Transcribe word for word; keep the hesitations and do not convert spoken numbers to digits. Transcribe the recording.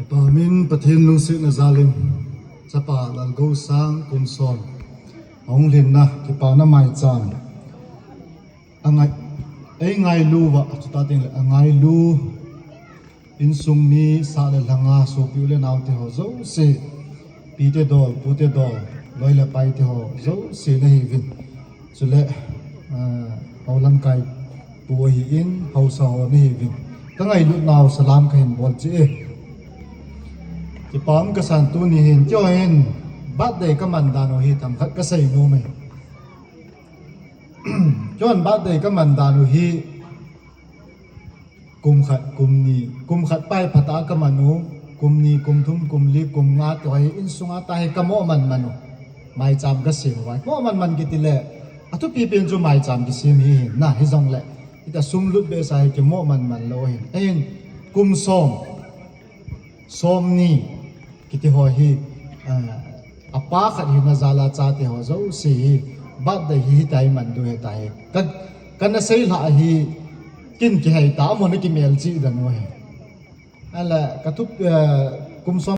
Pamin Pathen lungsetna jalin, Chapa Lalgosang kum som ahung lhinna kipana maicham. Angai, eingailu uva, chuta teng le angailu, insung mi, sah le lhanga, sopi u le nao te ho jouse, pi te dol, pu te dol, loi le pai te ho jouse nahiuvin. Chule, ah, houlamkai pu ahin, haosa ho nahiuvin. Ka ngailut nau salam kahin bol cheh e. Kipah um kasan tuni hin, keiho hin, birthday kaman dan u hi themkhat kasei nom e. Keiho hin birthday kaman dan u hi, kum khat, kum ni, kum khat pai phat a kaman u, kum ni, kum thum, kum li, kum nga te ho hi, insunga tah hi kamo man man u. Maicham kasem uva. Mo man man kiti le, athupi pen chu maicham kisem hi hin, na hijongle. Hita sum lut behseh hi kimo man man lou hin. Ahin, kum som, som ni, kiti ho hi, ah, apa khat hina jal a chate ho jouse hi, birthday hi hitia hi man diu ahitai. Ka, kana sei lhah hi, kin kihei ta, amahon akimel cheh dan u ahi. Ahile, ka thup, ah, kum som